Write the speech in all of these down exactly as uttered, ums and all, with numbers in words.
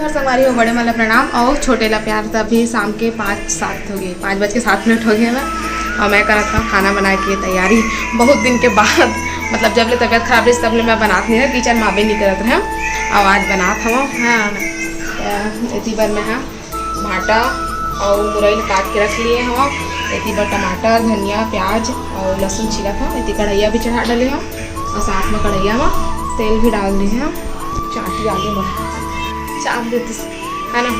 और संगवारी हो, बड़े मन ला प्रणाम और छोटे ला प्यार। त अभी शाम के पाँच सात हो गए, पाँच बज के सात मिनट हो गए हवय और मैं करत हव खाना बनाए के तैयारी। बहुत दिन के बाद, मतलब जब ले तबीयत खराब रहिस तब ले मैं बनात नहीं रहे, किचन में आबे नहीं करत रहे, और आज बनात हव। हाँ, त एती बर मैं हा भांटा और मुरई ल काट के रख लिए हव। एती बर टमाटर, धनिया, प्याज और लहसुन छीलत हव। एती कढ़ैया भी चढ़ा डाले हव और साथ में कढ़ैया में तेल भी डाल दिए हव। चाटी आगे बढ़ चाप देती है ना।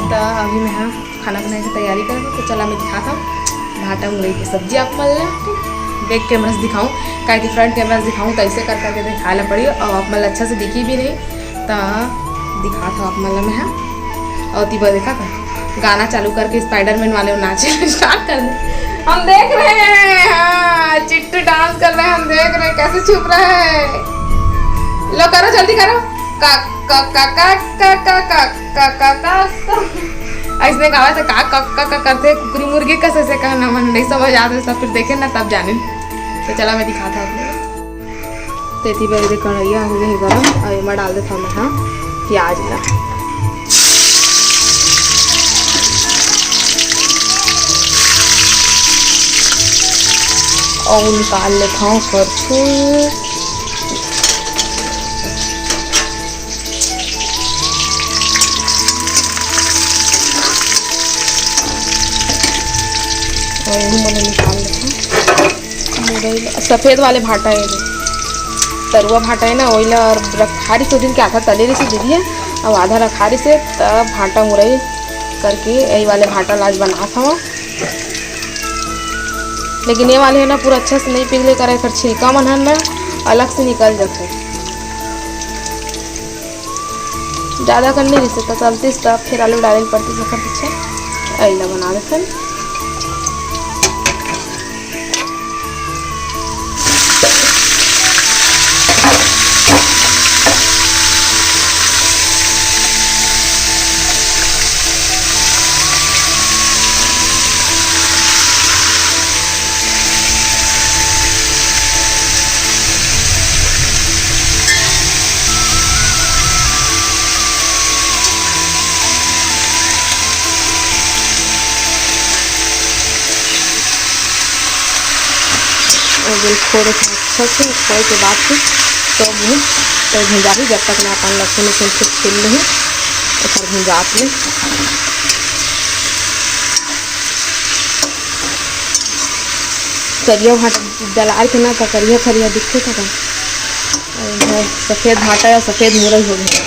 त अभी मैं हा खाना बनाए के तैयारी करत हव। तो चला मैं दिखात हव भांटा मुरई के सब्जी आप मन ला। बैक कैमरा से दिखाऊं, काहे कि फ्रंट कैमरा से दिखाऊं तो ऐसे कर करके दिखाए ला पड़ी और आप मन ला अच्छा से दिखी भी नहीं। त दिखात हव आप मन ला मैं हा। और एती बर देखा था, गाना चालू करके स्पाइडरमैन वाले नाचे स्टार्ट कर दे। हम देख रहे हैं, हाँ, चिट्टू डांस कर रहे हैं, हम देख रहे हैं कैसे छुप रहा है। लो करो, जल्दी करो। का, का, का, का, का, का, का, का, का, का, का। ऐसने गावा से का, का, का, का करथे, कुकरी मुर्गी कस ऐसे कहना मन नहीं समझ आत हे, सब फिर देखे ना तब जाने। तो चला मैं दिखात हव आप लोग। तेती बर एदे कढ़ैया हो गए हे गरम, और एमा डाल देथव मैं हा प्याज ला। और निकाल लेथव करछुल। और एहू मन निकाल लेथव। मुरई ल-, सफेद वाले भांटा हे, तरुआ भांटा हे ना, वही ला रखा रहिस, ओ दिन के आधा तले रहिस दीदी हे, अब आधा रखा रहिस हे, तब भांटा मुरई करके यही वाले भांटा ला आज बनात हव। लेकिन ये वाले हे ना, पूरा अच्छा से नहीं पिघले करे, एकर छिलका मन ह ना अलग से निकल जाथे। ज्यादा कन नहीं रहिस त चलतिस, त फिर आलू डाले ल पड़तिस ओकर पीछे। अइला बना देथन। और बिल्कुल खोल के अच्छा से खोल के बाद फिर तो भून, तो भुंजाही, जब तक मैं अपन लहसुन उसुन फिर छील लूँ, ओकर भुंजात में। करिया भांटा डलाए थे ना, त करिया करिया दिखथे थोड़ा। और इधर सफेद भांटा या सफेद मुरई हो गया।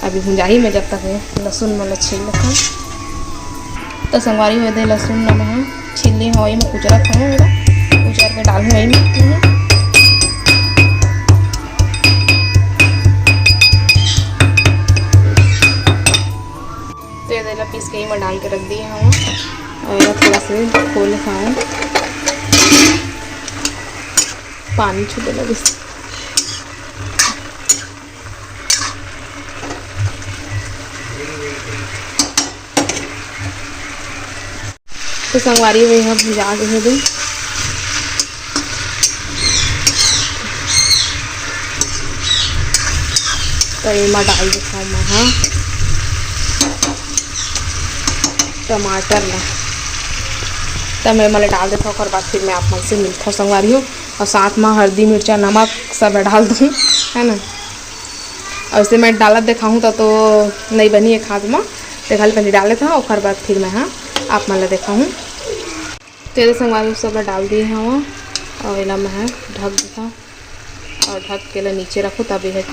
अभी भुंजाही में जब तक ये लहसुन मन ल छील लेथन। त संगवारी हो, एदे लहसुन ल मैं छील ली हूँ, वही में कुचरत हूँ, कुचर के डालूँ वही में। तो ये देला पीस के ही मैं डाल के रख दी हूँ और थोड़ा से खोल खाऊँ, पानी छूटे लगे। तो संगवारी हो, यहाँ भुंजा के दे। तो एमा डाल देथव मैं हा टमाटर ला। तब मैं एमा ला डाल देथव, ओकर बाद फिर मैं आप मन से मिलथव संगवारी हो। और साथ में हल्दी, मिर्चा, नमक सब डाल दूँ, है ना। और इसे मैं डालत देखाहूँ त तो नहीं बनी एक हाथ में, तो खाली पहले डाल देथव, ओकर बाद फिर मैं हा आप मन ला देखाहूँ। तेरे संगवारी सब ला डाल दिए हव और एला मैं ढक देथव और ढक के ला नीचे रखूँ, तब ये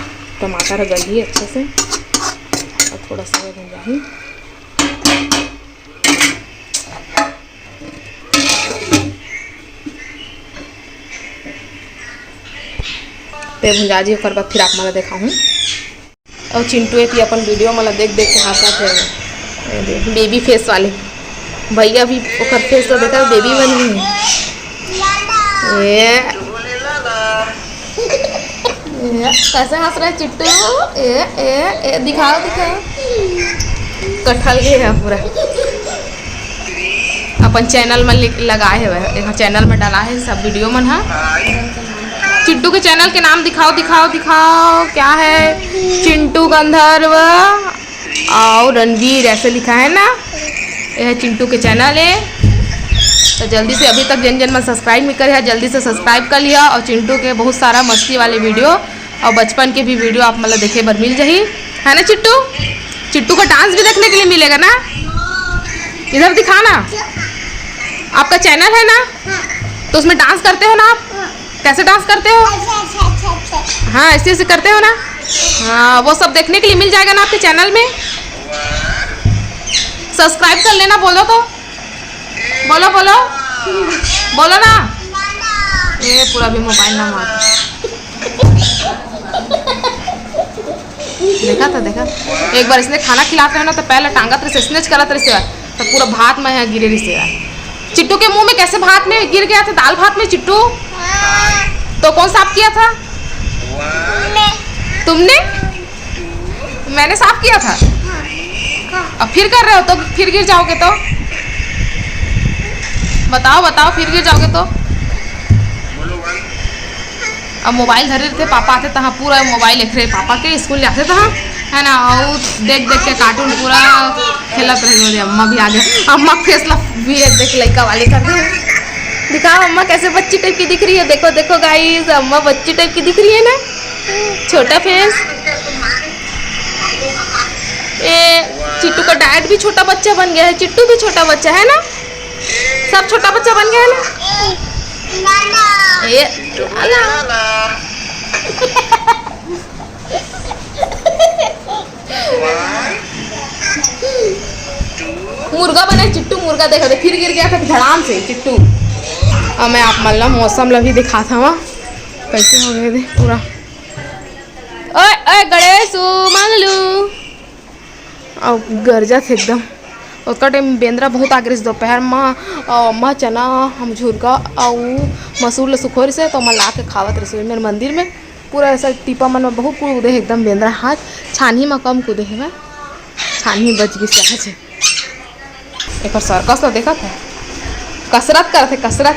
टमाटर गलही अच्छा से और थोड़ा सा भुंजाही। ते भुंजा जी, ओकर बाद फिर आप मन ला देखाहूँ। और चिंटू एती अपन वीडियो मन ला देख देख के हंसत हे, बेबी फेस वाले। भैया भी ओकर फेस ला देखा, बेबी बन गई। ए, ए, कैसे हंस रहा है चिट्टू? ए, ए, ए, दिखाओ, दिखाओ। कटहल के है पूरा। अपन चैनल में लिख-, लगाए हुए है, एक चैनल में डाला है सब वीडियो मन हा। चिंटू के चैनल के नाम दिखाओ, दिखाओ, दिखाओ, क्या है? चिंटू गंधर्व और रणवीर ऐसे लिखा है ना। यह चिंटू के चैनल है, तो जल्दी से, अभी तक जन जन मन सब्सक्राइब नहीं करे है, जल्दी से सब्सक्राइब कर लिया। और चिंटू के बहुत सारा मस्ती वाले वीडियो और बचपन के भी वीडियो आप मतलब देखे बर मिल जाही, है ना चिट्टू? चिट्टू का डांस भी देखने के लिए मिलेगा ना। इधर दिखा ना, आपका चैनल है ना, तो उसमें डांस करते हो ना आप? कैसे डांस करते हो? हाँ, ऐसे ऐसे करते हो ना। हाँ, वो सब देखने के लिए मिल जाएगा ना आपके चैनल में। सब्सक्राइब कर लेना। बोलो तो, बोलो, बोलो, बोलो ना। ये पूरा भी मोबाइल ना मार। देखा था, देखा। एक बार इसने खाना खिलाते हैं ना, तो पहले टांगत रहिसे, स्नेच करत रहिसे, तो पूरा भात में यहाँ गिरे रहिसे। चिट्टू के मुंह में कैसे भात में गिर गया था, दाल भात में चिट्टू? तो कौन साफ किया था? तुमने? मैंने साफ किया था। अब फिर कर रहे हो तो फिर गिर जाओगे तो? बताओ, बताओ, फिर गिर जाओगे तो? अब मोबाइल धरे रहिथे, पापा आथे तहाँ पूरा मोबाइल एकरे पापा के, स्कूल जाथे तहाँ, है ना, और देख देख के कार्टून पूरा खेलत रही। अम्मा भी आ गया, अम्मा फेस ला भी है, देख लड़का वाले कर दे। दिखाओ अम्मा कैसे बच्ची टाइप की दिख रही है। देखो, देखो गाइस, अम्मा बच्ची टाइप की दिख रही है ना, छोटा फेस। ए, चिट्टू का डैड भी छोटा बच्चा बन गया है, चिट्टू भी छोटा बच्चा है ना, सब छोटा बच्चा बन गया है ना। ए, लाला। मुर्गा बने चिट्टू, मुर्गा देखा दे, फिर गिर गया था धड़ाम से चिट्टू। अब मैं आप मन ला मौसम ला भी दिखात हवा, कैसे हो गए दे पूरा। ओए ओए गणेश मंगलू, अउ गरजत हे एकदम। ओतका टाइम बेंदरा बहुत आ गिरिस दोपहर म, अउ अम्मा चना, हम झुरका अउ मसूर ल सुखोय रिसे, तो ओमा ला के खावत रिसे मेर मंदिर में। पूरा ऐसा टीपा मन में बहुत कूदे हे एकदम बेंदरा। हाँ, छानही म कम कूदे हे, छानही बच गिस आज। एकर सर्कस ल देखत हे, कसरत करत हे, कसरत।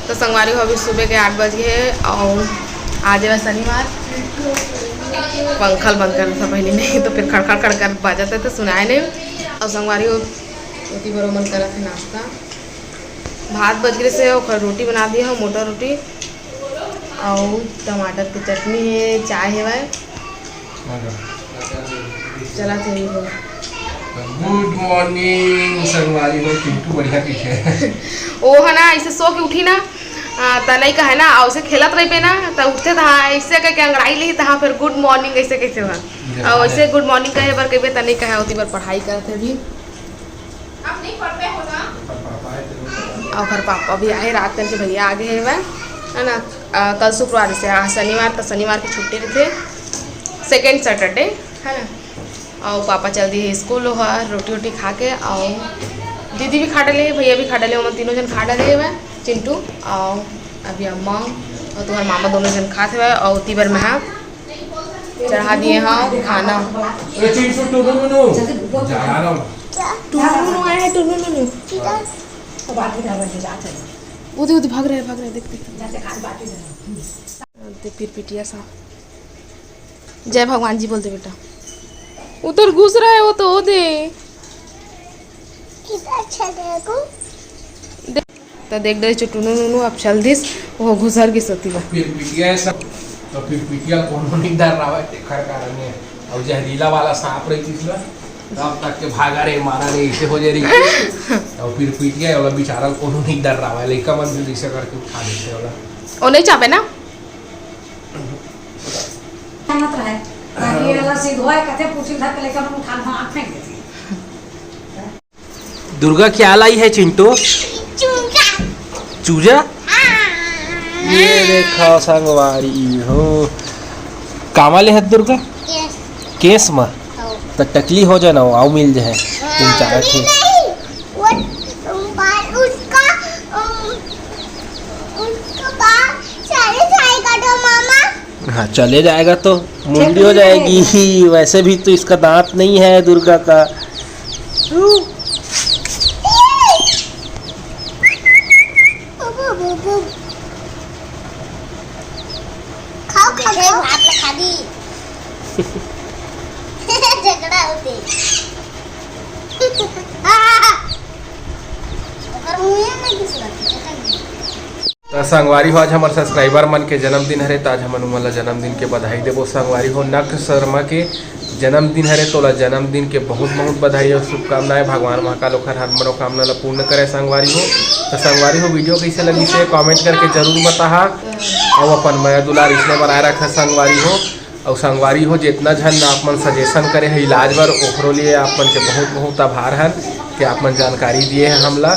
तो संगवारी हो, अभी सुबह के आठ बज गए हे अउ आज हे शनिवार। पंखा ल बंद करना था पहले, नहीं तो फिर खड़खड़ खड़खड़ बाजत हे तो सुनाए नहीं। अउ संगवारी हो, ओती बर ओमन करत हे नाश्ता। भात बच गिस हे, ओकर रोटी बना दिए हो, मोटा रोटी अउ टमाटर के चटनी हे, चाय हेवय। चला थे वो। गुड मॉर्निंग संगवारी हो, चिंटू बढ़िया पीछे। ओ है ना, ऐसे सो के उठी ना, आ, त नहीं कहे ना, अउ ऐसे खेलत रहिबे ना, त उठते त हाँ, ऐसे कह के अंगड़ाई लेही, त हाँ, फिर गुड मॉर्निंग ऐसे कैसे हुआ? अउ ऐसे गुड मॉर्निंग कहे बर कहिबे, त नहीं कहे, ओती बर पढ़ाई करत हे अभी। अउ ओकर पापा भी आए, रात करके भैया आगे हे वह, है ना। आ, कल शुक्रवार से, आज शनिवार, त शनिवार की छुट्टी रहिथे, सेकेंड सैटरडे, है ना। अउ पापा चल दिए स्कूल, ओहर रोटी वोटी खा के, अउ दीदी भी खा डले, भैया भी खा डले, ओमन तीनों जन खा डले हे वह, चिंटू, अउ अभी अम्मा अउ तुम्हार मामा दोनों जन खात हे वह, अउ ओती बर मैं हा चढ़ा दिए हाँ खाना। ए, चिंटू, टुनू, नुनू। जा रहा हूँ। टुनू नुनू आए हैं, टुनू नुनू। वो दे, वो दे, भाग रहे हैं, भाग रहे हैं, देख, देख। दे पिरपिटिया सा। जय भगवान जी बोल दे बेटा। उधर घुस रहा है वो तो, वो दे। कितना अच्छा देखो। त देख डरे चो टुनू नुनू अब चल दिस, वो घुसर गिस ओती बर। पिरपिटिया है सब, तो पिरपिटिया कोनो नहीं डर रहा है, तेखर कारण है। अब जहरीला वाला सांप रही थी इसमें, तब तक के भागा रे, मारा रे, इसे हो जाए रही। और पिरपिटिया है, वाला बेचारा कोनो नहीं डर रहा है, लइका मन भी जैसे करके उठा देते वाला। ओ नहीं चापे ना? मत रहे। बाकी वाला सीधो है, कथे पूछी था, लइका मन उठा, हाथ फेंक देती। दुर्गा क्या लाई है चिंटू? चूजा। चूजा? हाँ। ये देखा संगवारी हो। कामा ले हत दुर्गा? केस। केस मा? हाँ। त टकली हो जाना हो, आओ मिल जाए। हाँ, तुम चाहत नहीं, हो। नहीं। वो, वो बाल उसका, अम, उसका बाल सारे खाएगा तो मामा। हाँ, चले जाएगा तो मुंडी हो जाएगी। वैसे भी तो इसका दांत नहीं है दुर्गा का। हम्म। झगड़ा होते। ओकर मुंह में नहीं घुसवा के चटक दे। त संगवारी हो, आज हमर सब्सक्राइबर मन के जन्मदिन हरे, त आज हमन उमन ला जन्मदिन के बधाई देबो। संगवारी हो, नक्श शर्मा के जन्मदिन हरे, तोला जन्मदिन के बहुत बहुत बधाई अउ शुभकामनाएं। भगवान महाकाल ओखर हर मनोकामना ला पूर्ण करे संगवारी हो। त संगवारी हो, वीडियो कइसे लगिस हे कमेंट करके जरूर बताहा, अउ अपन मया दुलार इसने बनाए रखा संगवारी हो। अउ संगवारी हो, जितना झन आप मन सजेशन करे हे इलाज बर, ओकरो लिए आप मन के बहुत बहुत आभार हन कि आप मन जानकारी दिए हे हमला।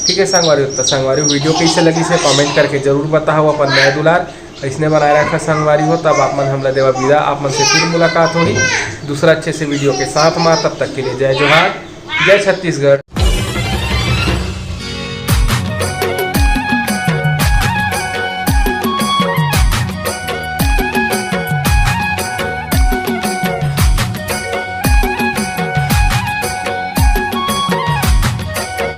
ठीक है संगवारी हो, त संगवारी हो, वीडियो कइसे लगिस हे कमेंट करके जरूर बताहा, अपन मया दुलार इसने बनाए रखा संगवारी हो। तब आप मन हमला देवा विदा, आप मन से फिर मुलाकात होही दूसरा अच्छे से वीडियो के साथ मा। तब तक के लिए जय जोहार, जय छत्तीसगढ़।